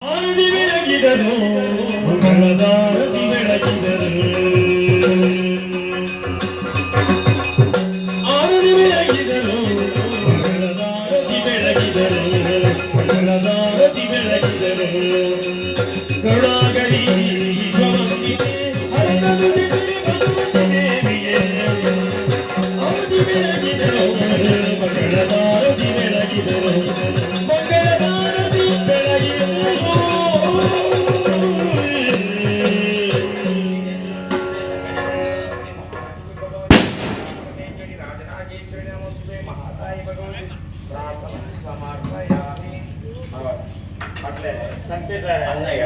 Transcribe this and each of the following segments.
ಆರತಿ ಬೆಳಗಿದರು, ಮಂಗಳದಾರತಿ ಬೆಳಗಿದರು. ಆರತಿ ಬೆಳಗಿದರು, ಮಂಗಳದಾರತಿ ಬೆಳಗಿದರು, ಮಂಗಳದಾರತಿ ಬೆಳಗಿದರು. ಕರುಣಾಕರಿ ವಿಶ್ವವಂದಿತೆ, ಹರಕಸುತಿತೆ ಭಗವತಿ ದೇವಿಗೆ ಆರತಿ ಬೆಳಗಿದರು, ಮಂಗಳದಾರತಿ ಬೆಳಗಿದರು, ಮಂಗಳದಾರತಿ ಬೆಳಗಿದರು. ಅಣ್ಣಯ್ಯ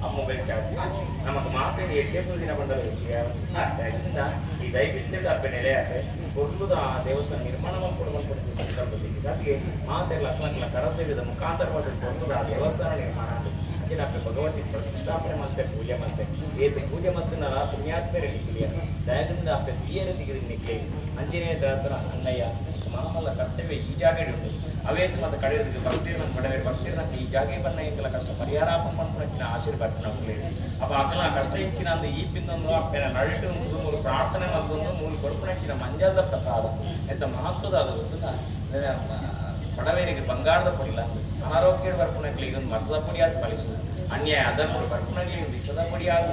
ಅಮ್ಮ ಬೆಂಚಾತಿ ನಮಕ್ ಮಾತೆಗೆ ಎಡ್ಡೆಪ್ಪು ದಿನ ಬಂದದ ವಿಷಯ. ಈ ದಯವಿಟ್ಟು ಅಪ್ಪೆ ನೆಲೆಯಾತೆ ಕೊಡ್ಲುದ ಆ ದೇವಸ್ಥಾನ ನಿರ್ಮಾಣ ಮಲ್ಪೊಡು ಮಲ್ಪೊಡು ಸಂಕಲ್ಪದ ಸಾತಿಗೆ ಮಾತೆರ್ಲ ಅಕ್ಲಕ್ಲ ಕರಸೇವಿದ ಮುಖಾಂತರವಾದ ಕೊಡ್ಲುದ ಆ ದೇವಸ್ಥಾನ ನಿರ್ಮಾಣ ಆಂಡ್. ಅಂಚಿನ ಅಪ್ಪೆ ಭಗವತಿ ಪ್ರತಿಷ್ಠಾಪನೆ ಮಲ್ತೆ, ಪೂಜೆ ಮಲ್ತೆ. ಏತ್ ಪೂಜೆ ಮಲ್ತಿನಲ ಪುಣ್ಯಾತ್ಮೆರೆ ನಿಕ್ಲಿಯ ದಯದಿಂದ ಅಪ್ಪೆ ತುಯ್ಯರೆ ತಿಗಿದು ನಿಕ್ಲೆ. ಅಂಚಿನೇ ದಾತ್ರ ಅಣ್ಣಯ್ಯ, ಮಾಮಲ್ಲ ಕರ್ತವ್ಯ ಈ ಜಾಗಡೆ ಉಂಟು. ಅವೇತ್ ಮತ್ತೆ ಕಡೆಯದು ಭಕ್ತಿರ್ನ ಪಡವೆ ಭಕ್ತಿರ್ನ ಈ ಜಾಗೆ ಬನ್ನ ಎಂಕಲ ಕಷ್ಟ ಪರಿಹಾರ ಪನ್ಪುನಕ್ಕಿನ ಆಶೀರ್ವಾದ ನಕುಲೆ. ಅಪ್ಪ ಅಕಲ ಕಷ್ಟ ಇಚ್ಚಿನ ಅಂದ್ ಈ ಪಿಂದೊಂದು ಅಪ್ಪೆನ ನಡುಟು ಉಂಟು. ಮೂಲು ಪ್ರಾರ್ಥನೆ ಮಲ್ತೊಂದು ಮೂಲು ಕೊರ್ಪುನಕ್ಕಿನ ಮಂಜಲ್ದ ಪ್ರಸಾದ ಎಂತ ಮಹತ್ವದ ಅದು ಗೊತ್ತುಂಡ? ಬಡವರಿಗೆ ಬಂಗಾರದ ಪೊಡಿಲ, ಅನಾರೋಗ್ಯ ಬರ್ಪುನಕ್ಲಿಗೆ ಒಂದು ಮರದ ಪೊಡಿಯಾದ ಫಲಿಸು, ಅನ್ಯಾಯ ಅದನ್ನು ಬರ್ಪುನಕ್ಲಿಗೆ ಒಂದು ವಿಷದ ಪೊಡಿಯಾದ.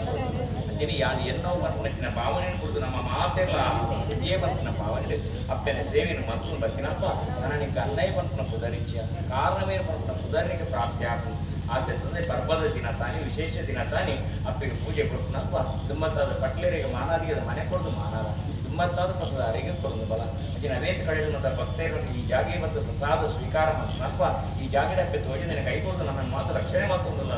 ಅಂಚನೆ ಯಾನ್ ಎನ್ನೋ ಬರ್ಪುನಕ್ಕಿನ ಭಾವನೆ ಕುಡ್ದು ನಮ್ಮ ಮಾತೆರ್ಲ ಏ ಬರ್ಸಿನ ಭಾವನೆ ಅಪ್ಪೆನ ಸೇವೆನು ಮಲ್ತೊಂದು ಬತ್ತಿನಪ್ಪ ನನಗೆ ಅನ್ನಯ ಪನ್ಪುನ ಪುದರಿಚ್ಯ ಕಾರಣವೇನು ಪನ್ಪುನ ಪುದರ್ನಿಗೆ ಪ್ರಾಪ್ತಿ ಆಪು. ಆತೆ ಸಂದೆ ಪರ್ಬದ ದಿನ ತಾನಿ, ವಿಶೇಷ ದಿನ ತಾನಿ ಅಪ್ಪಗೆ ಪೂಜೆ ಕೊಡ್ಪುನಪ್ಪ ದುಮ್ಮತ್ತಾದ ಪಟ್ಲೇರಿಗೆ ಮಾನಾದಿಗದ ಮನೆ ಕೊಡ್ದು ಮಾನಾದ ದುಮ್ಮತ್ತಾದ ಪ್ರಸಾದ ಅರಿಗೆ ಕೊಡೋದು ಬಲ. ಅಂಚಿನ ಅನೇಕ ಕಡೆ ಮತ್ತು ಭಕ್ತರು ಈ ಜಾಗೆ ಮತ್ತು ಪ್ರಸಾದ ಸ್ವೀಕಾರ ಮಾಡ್ತನಪ್ಪ ಈ ಜಾಗಡೆ ಅಪ್ಪೆ ತೋಜದಿನ ಕೈ ಕೊಡ್ದು ನಮ್ಮನ್ನು ಮಾತ್ರ ರಕ್ಷಣೆ ಮಾಡ್ತೊಂದುಲ್ಲ.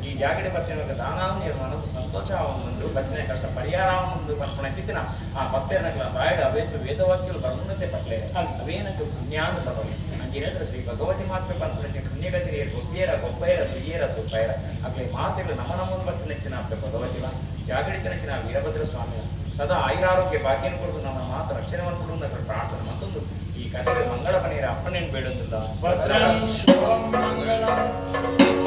ಈ ಜಾಗಡೆ ಬತ್ತಿನ ದಾನ ಮನಸ್ಸು ಸಂತೋಷ ಆವೊಂದುಂಡು, ಬತ್ತಿನ ಕಷ್ಟ ಪರಿಹಾರ ಆವೊಂದು ಪನ್ಪುನ ಚಿತ್ತಿನ ಆ ಭಕ್ತರನಕ್ಲ ಬಾಯಡ್ ಅವೇತು ವೇದವಾಕ್ಯಲು ಬರುವಂತೆ ಪಟ್ಲೆ ಅವೇನಕ್ಕೆ ಪುಣ್ಯಾಂದು ಬರೋದು. ಅಂಚಿನ ಶ್ರೀ ಭಗವತಿ ಮಾತ್ಮೆ ಪನ್ಪುನ ಪುಣ್ಯಗತಿ ಗೊಬ್ಬಿಯರ ಗೊಬ್ಬೈರ ಸುಯ್ಯರ ತುಪ್ಪೈರ ಅಕ್ಲೆ ಮಾತೆಗಳು ನಮ ನಮೊಂದು ಬತ್ತಿನ ಅಪ್ಪೆ ಭಗವತಿಲ ಜಾಗಡಿತನಕ್ಕಿನ ವೀರಭದ್ರ ಸ್ವಾಮಿನ ಸದಾ ಆಯುರಾರೋಗ್ಯ ಭಾಗ್ಯನ ಕೊಡುದು ನಮ್ಮ ಮಾತು ರಕ್ಷಣೆ ಮಾಡ್ಕೊಡುದು ಪ್ರಾರ್ಥನೆ. ಮತ್ತೊಂದು ಈ ಕಥೆಗೆ ಮಂಗಳ ಮನೆಯ ಅಪ್ಪನೇನು ಬೇಡೊಂದಿಲ್ಲ. ಭದ್ರಂ ಶುಭಂ ಮಂಗಳಂ.